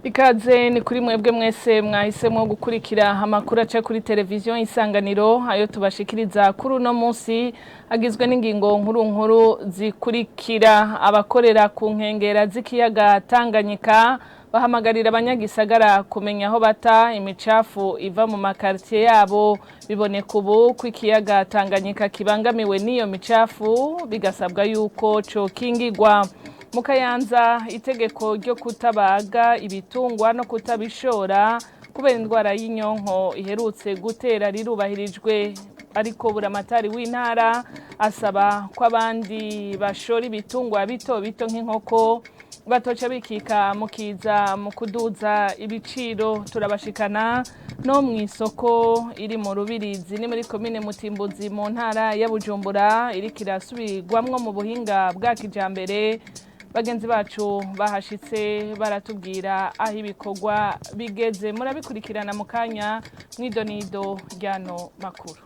Ikaze ni kuri mwebwe mwese mwahisemwo gukurikira amakuru aca kuri televiziyo Isanganiro, ayo tubashikiriza kuri uno munsi agizwe n'ingingo nkuru nkuru zikurikira: abakorera ku nkengera z'ikiyaga Tanganyika bahamagarira abanyagisagara kumenya aho bata imicafu iva mu makartier yabo. Biboneka ubu ko ikiyaga Tanganyika kibangamiwe n'iyo micafu, bigasabwa yuko cokingigwa. Mu Kayanza, itegeko ryo kutabaga ibitungwa no kutabishora kubera indwara y'inyonko iherutse gutera rirubahirijwe, ariko buramatari w'intara asaba ko abandi bashora ibitungwa bito bito nk'inkoko batoca bikika mukiza mu kuduza ibiciro. Turabashikana no mu isoko iri mu Rubirizi, ni muri komine Mutimbuzi mu ntara ya Bujumbura, iriko irasubirwamwo mu buhinga bwa kijambere. Bagenzi bacu bahashitse baratubwira aho ibikorwa bigeze. Murabikurikirana mu kanya mw'idonido ryano makuru.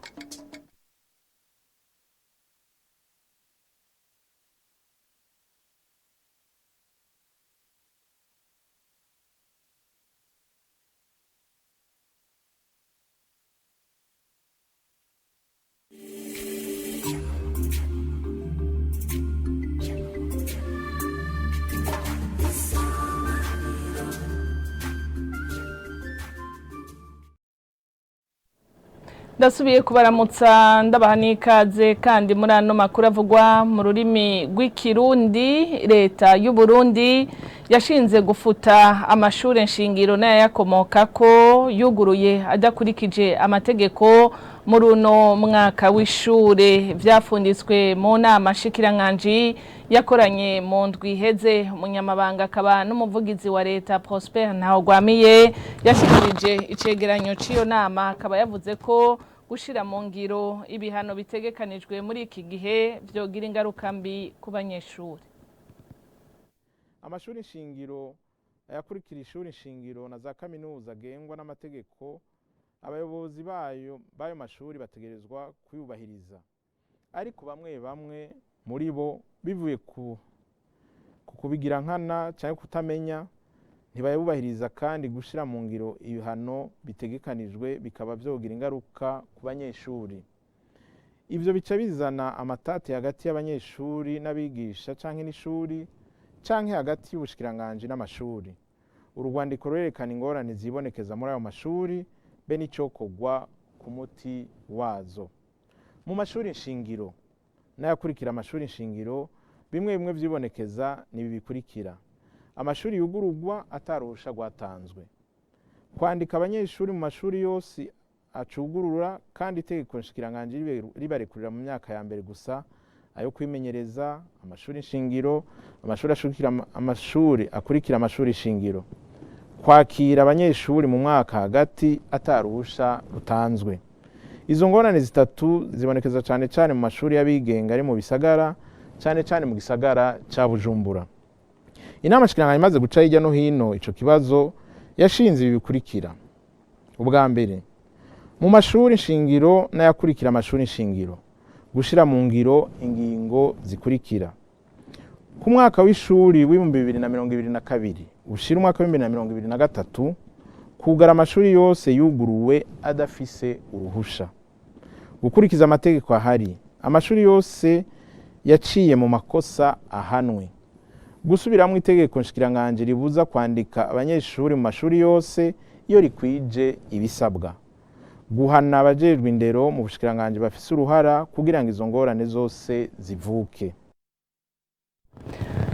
Ndasubiye kubaramutsa, ndabaha n'ikaze kandi muri ano makuru avugwa mu rurimi rw'Ikirundi. Leta y'u Burundi yashinze gufuta amashure nshingiro n'ayayakomokako yuguruye adakurikije amategeko muri uno mwaka w'ishure. Vyafunditswe mu nama nshikiranganji yakoranye mu ndwi iheze. Umunyamabanga akaba n'umuvugizi wa leta, Prosper Ntawugwamiye, yashikirije icegeranyo c'iyo nama, akaba yavuze ko gushira mu ngiro ibihano bitegekanijwe muri iki gihe vyogira ingaruka mbi ku banyeshure. Amashuri nshingiro, ayakurikira ishuri nshingiro na za kaminuza agengwa n'amategeko. Abayobozi bayo b'ayo mashuri bategerezwa kuyubahiriza, ariko bamwe bamwe muri bo, bivuye ku kubigira nkana cyangwa kutamenya, ntibayubahiriza, kandi gushira mu ngiro ibihano bitegekanijwe bikaba vyogira ingaruka ku banyeshuri. Ivyo bica bizana amatati hagati y'abanyeshuri n'abigisha canke n'ishuri, canke hagati y'ubushikiranganji n'amashuri. Uru rwandiko rurerekana ingorane zibonekeza muri ayo mashuri be n'icokorwa ku muti wazo. Mu mashuri nshingiro n'ayakurikira amashuri nshingiro, bimwe bimwe vyibonekeza ni ibi bikurikira: amashuri yugururwa ataruhusha rwatanzwe, kwandika abanyeshuri mu mashuri yose acugurura kandi itegeko nshikiranganji ribarekurira mu myaka ya mbere gusa, ayo kwimenyereza, amashuri nshingiro, amashuri ashukira, amashuri akurikira amashuri shingiro, kwakira abanyeshuri mu mwaka hagati ataruhusha rutanzwe. Izo ngorane zitatu zibonekeza cane cane mu mashuri y'abigenga ari mu bisagara, cane cane mu gisagara ca Bujumbura. Inama nshikiranganji imaze guca hirya no hino ico kibazo, yashinze ibi bikurikira: ubwa mbere, mu mashuri nshingiro n'ayakurikira amashuri nshingiro, gushira mu ngiro ingingo zikurikira: ku mwaka w'ishuri w'2022 ushira umwaka w'2023, kugara amashuri yose yuguruwe adafise uruhusha, gukurikiza amategeko ahari, amashuri yose yaciye mu makosa ahanwe, gusubiramwo itegeko nshikiranganji ribuza kwandika abanyeshuri mu mashuri yose iyo rikwije ibisabwa, guhana abajejwe indero mu bushikiranganji bafise uruhara kugira ngo izo ngorane zose zivuke.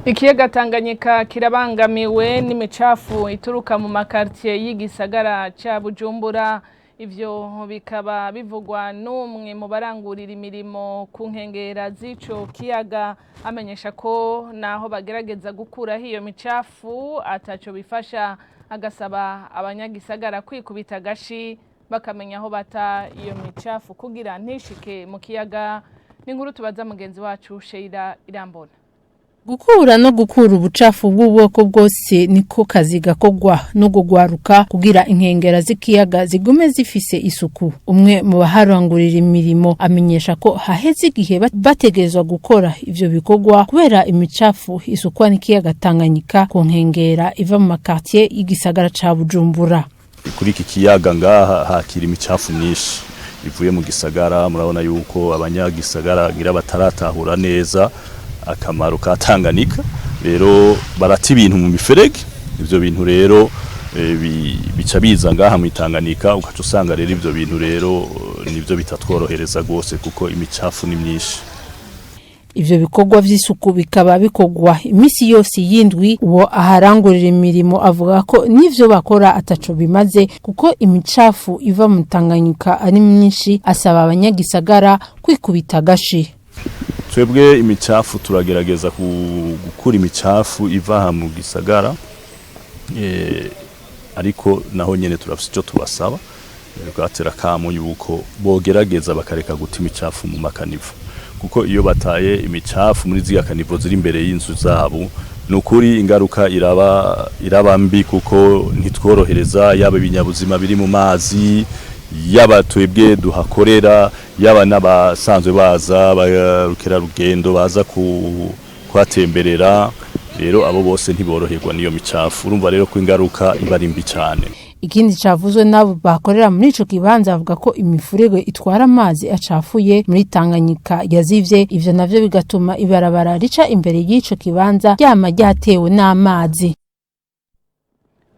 Ikiyaga Tanganyika kirabangamiwe n'imicafu ituruka mu makartier y'igisagara ca Bujumbura. Ivyo bikaba bivugwa n'umwe mu barangurira imirimo ku nkengera z'ico kiyaga, amenyesha ko naho bagerageza gukuraho iyo micafu ataco bifasha, agasaba abanyagisagara kwikubita agashi bakamenya aho bata iyo micafu kugira ntishike mu kiyaga. Ni inkuru tubaza mugenzi wacu Sheila Irambona. Gukura no gukura ubucafu bw'ubwoko bwose niko kazi gakogwa no gugwaruka kugira inkengera z'ikiyaga zigume zifise isuku. Umwe mu baharangurira imirimo amenyesha ko haheze igihe bategerezwa gukora ivyo bikorwa kubera imicafu isukwa n'ikiyaga Tanganyika ku nkengera iva mu makartier y'igisagara ca Bujumbura. Kuri iki kiyaga ngaha hakira imicafu myinshi ivuye mu gisagara. Murabona yuko abanyagisagara ngira bataratahura neza akamaro ka Tanganyika, rero barata ibintu mu miferege. Ivyo bintu rero bica biza ngaha mu Tanganyika, ugaca usanga rero ivyo bintu rero nivyo bitatworohereza gose kuko imicafu ni myinshi. Ivyo bikorwa vy'isuku bikaba bikorwa imisi yose yindwi. Uwo aharangurira imirimo avuga ko n'ivyo bakora ataco bimaze kuko imicafu iva mu Tanganyika ari myinshi, asaba abanyagisagara kwikubita agashi. Twebwe imicafu turagerageza gukura imicafu iva aha mu gisagara, ariko naho nyene turafise ico tubasaba. Bwatera kamo yuko bogerageza bakareka guta imicafu mu makanivo, kuko iyo bataye imicafu muri ziriya kanivo ziri imbere y'inzu zabo, nukuri ingaruka iraba mbi, kuko ntitworohereza yaba ibinyabuzima biri mu mazi, yaba twebwe duhakorera, yaba n'abasanzwe baza abarukerarugendo baza kuhatemberera. Rero abo bose ntiboroherwa n'iyo micafu. Urumva rero ko ingaruka iba ari mbi cyane. Ikindi cavuzwe n'abo bakorera muri ico kibanza, bavuga ko imifurege itwara amazi acafuye muri Tanganyika yazivye, ivyo navyo bigatuma ibarabara rica imbere y'ico kibanza ryama ryatewe n'amazi.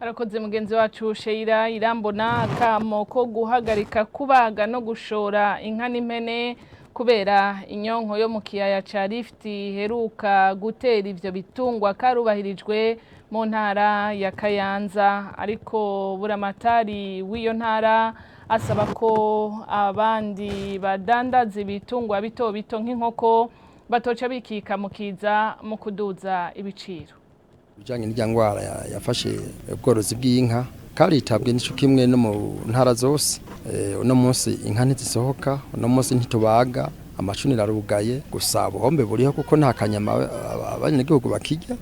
Arakoze mugenzi wacu Sheira Irambona. Akamo ko guhagarika kubaga no gushora inka n'impene kubera inyonko yo mu kiyaya ca Rift iheruka gutera ivyo bitungwa karubahirijwe mu ntara ya Kayanza, ariko buramatari w'iyo ntara asaba ko abandi badandaza ibitungwa bito bito nk'inkoko batoca bikika mu kiza mu kuduza ibiciro. Bijanye n'irya ngwara yafashe ubworozi bw'inka, karitabwe n'ico kimwe no mu ntara zose. Uno munsi inka ntizisohoka, uno munsi ntitubaga, amacuniro arugaye. Gusa ubuhombe buriho kuko nta kanyama abanyagihugu bakirya,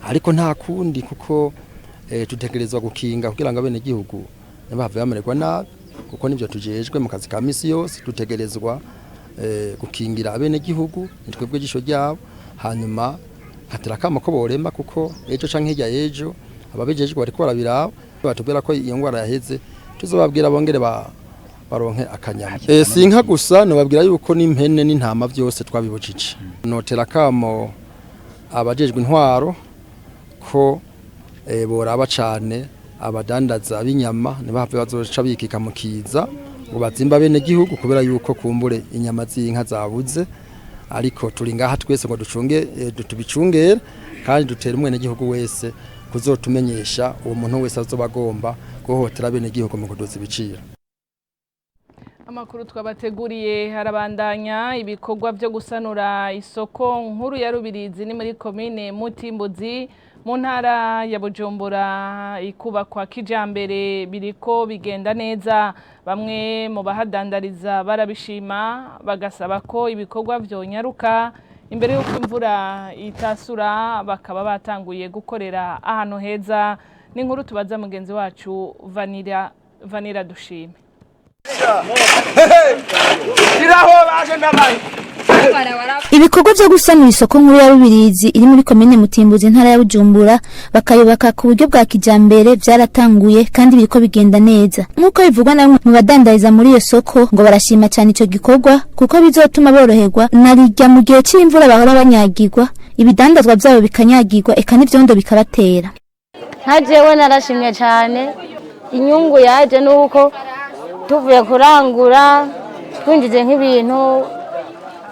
ariko nta kundi kuko tutegerezwa gukinga kugira ngo abenegihugu ntibahave bamererwa nabi, kuko nivyo tujejwe mu kazi ka misi yose. Dutegerezwa gukingira abenegihugu, ni twebwe jisho ryabo. Hanyuma nkatera akamo ko borema, kuko ejo canke hirya y'ejo ababijejwe bariko barabiraba, batubwira ko iyo ngwara yaheze, tuzobabwira bongere baronke akanyama. Si inka gusa, nobabwira yuko n'impene n'intama vyose twabibujije. Notera akamo abajejwe intwaro ko boraba cane abadandaza b'inyama ntibahave bazoca bikika mu kiza ngo bazimba bene gihugu kubera yuko kumbure inyama z'inka zabuze. Ariko turi ngaha twese ngo ducunge, tubicungere, kandi dutere umwene gihugu wese kuzotumenyesha uwo muntu wese azoba agomba guhohotera bene gihugu mu kuduza ibiciro. Amakuru twabateguriye harabandanya. Ibikorwa byo gusanura isoko nkuru ya Rubirizi ni muri komine Mutimbuzi mu ntara ya Bujumbura ikubakwa kijambere biriko bigenda neza. Bamwe mu bahadandariza barabishima, bagasaba ko ibikorwa vyonyaruka imbere y'uko imvura itasura, bakaba batanguye gukorera ahantu heza. N'inkuru tubaza mugenzi wacu Vanira Vanira Dushime. Ibikorwa vyo gusanura isoko nkuru ya Rubirizi iri muri komine Mutimbuzi, intara ya Bujumbura, bakayubaka ku buryo bwa kijambere, vyaratanguye kandi biriko bigenda neza nk'uko bivugwa na bamwe mu badandariza muri iyo soko. Ngo barashima cyane ico gikorwa kuko bizotuma boroherwa narirya mu gihe c'imvura bahora banyagirwa, ibidandazwa vyabo bikanyagirwa, eka n'ivyondo bikabatera. Nka jewe narashimye cyane. Inyungu yaje nuko tuvuye kurangura twinjije nk'ibintu,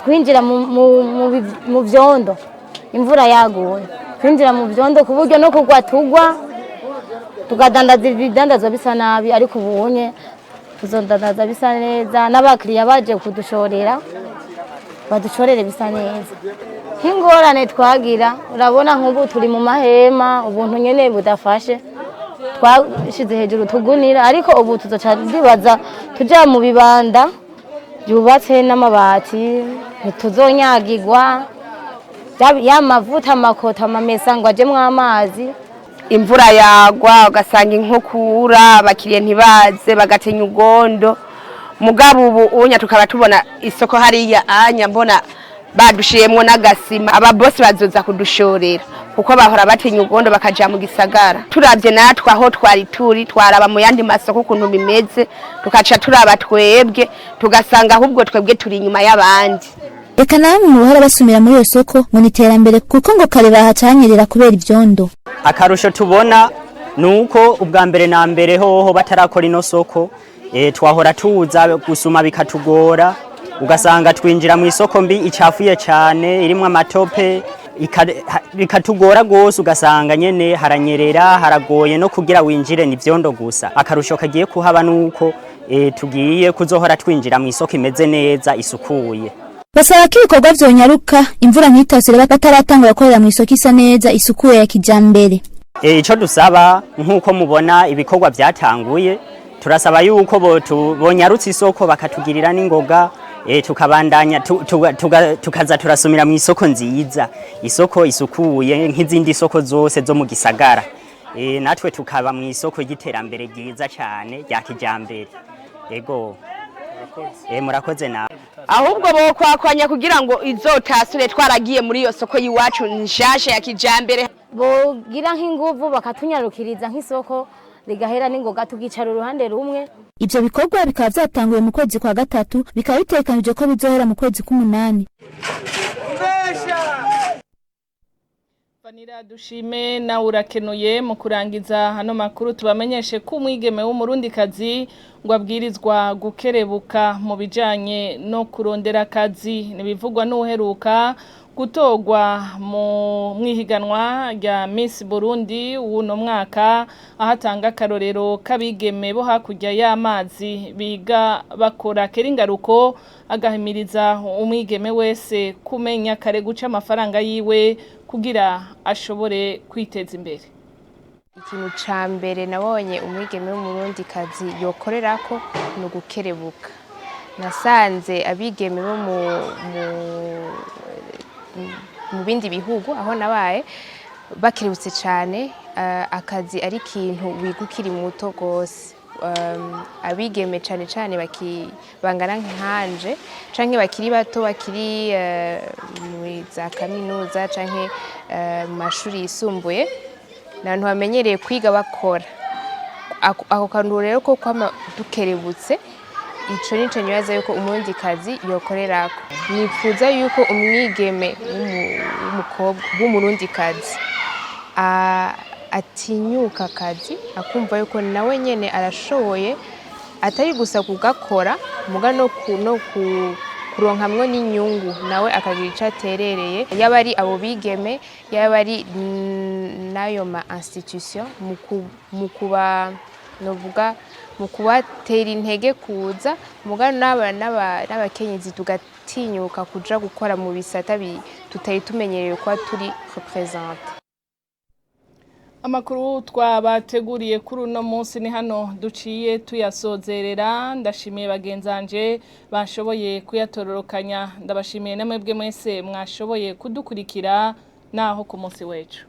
twinjira mu vyondo. Imvura yaguye twinjira mu vyondo ku buryo no kugwa tugwa, tukadandaza ibidandazwa bisa nabi, ariko ubunye tuzodandaza bisa neza, n'abakiriya baje kudushorera badushorere bisa neza. Nk'ingorane twagira, urabona nk'ubu turi mu mahema, ubuntu nyene budafashe, twashize hejuru tugunira, ariko ubu tuzoca ndibaza tuja mu bibanda byubatse n'amabati, ntituzonyagirwa. Ya mavuta, amakota, amamesa ngo ajemwo amazi. Imvura yagwa ugasanga inkukura, abakiriya ntibaze, bagatinya ugondo. Mugabo ubu unya tukaba tubona isoko hariya anya mbona badushiyemwo n'agasima. Ababosi bazoza kudushorera kuko bahora batinya ugondo bakaja mu gisagara. Turavye natwe aho twari turi, twaraba mu yandi masoko ukuntu bimeze, tukaca turaba twebwe tugasanga ahubwo twebwe turi inyuma y'abandi. Reka na bamwe mu bahora basumira muri iyo soko ngo ni iterambere, kuko ngo kare bahacanyerera kubera ivyondo. Akarusho tubona ni uko ubwa mbere na mbere hoho batarakora ino soko, twahora tuza gusuma bikatugora, ugasanga twinjira mu isoko mbi icafuye cyane irimwo amatope, bikatugora gose, ugasanga nyene haranyerera, haragoye no kugira winjire ni vyondo gusa. Akarusho kagiye kuhaba nuko tugiye kuzohora twinjira mu isoko imeze neza, isukuye. Basaba ko ibikorwa vyonyaruka, imvura ntitasire bataratangura gukorera mu isoko isa neza, isukuye, ya kijambere. Ico dusaba, nk'uko mubona ibikorwa byatanguye, turasaba yuko bonyarutse isoko bakatugirira n'ingoga, tukabandanya tukaza turasumira mu isoko nziza, isoko isukuye nk'izindi soko zose zo mu gisagara. Natwe tukaba mu isoko ry'iterambere ryiza cyane rya kijambere. Ego, murakoze nawe. Ahubwo bokwakwanya kugira ngo izotasure twaragiye muri iyo soko y'iwacu nshasha ya kijambere. Bogira nk'inguvu bakatunyarukiriza nk'isoko rigahera n'ingoga, tukicara uruhande rumwe. Ivyo bikorwa bikaba vyatanguye mu kwezi kwa gatatu, bikaba bitegekanijwe ko bizohera mu kwezi k'umunani. Vanira Dushime, nawe urakenuye. Mu kurangiza hano makuru, tubamenyeshe ko umwigeme w'umurundikazi ngo abwirizwa gukerebuka mu bijanye no kurondera akazi. Nibivugwa n'uheruka gutorwa mu mwihiganwa rya Miss Burundi w'uno mwaka, aho atanga akarorero k'abigeme bo hakurya y'amazi biga bakora keringaruko, agahimiriza umwigeme wese kumenya kare guca amafaranga yiwe kugira ashobore kwiteza imbere. Ikintu ca mbere nabonye umwigeme w'umurundikazi yokorerako ni ugukerebuka. Nasanze abigeme bo mu bindi bihugu aho nabaye bakerebutse cane. Akazi ari ikintu wiga ukiri muto gose. Abigeme cane cane bangana nkanje canke bakiri bato, bakiri muri za kaminuza canke mu mashuri yisumbuye, ni abantu bamenyereye kwiga bakora. Ako kantu rero ko kwama dukerebutse, ico nico nibaza yuko umurundikazi yokorerako. Nipfuza yuko umwigeme w'umukobwa w'umurundikazi atinyuka akazi, akumva yuko nawe nyene arashoboye, atari gusa kugakora muga no kuronkamwo n'inyungu, nawe akagira ico aterereye, yaba ari abo bigeme, yaba ari n'ayo ma institution mu kuba novuga mu kubatera intege kuza muga n'abakenyezi tugatinyuka kuja gukora mu bisata tutari tumenyereye kuba turi représentées. Amakuru twabateguriye kuri uno munsi ni hano duciye tuyasozerera. Ndashimiye bagenzanje bashoboye kuyatororokanya, ndabashimiye namwebwe mwese mwashoboye kudukurikira. Naho ku munsi w'ejo.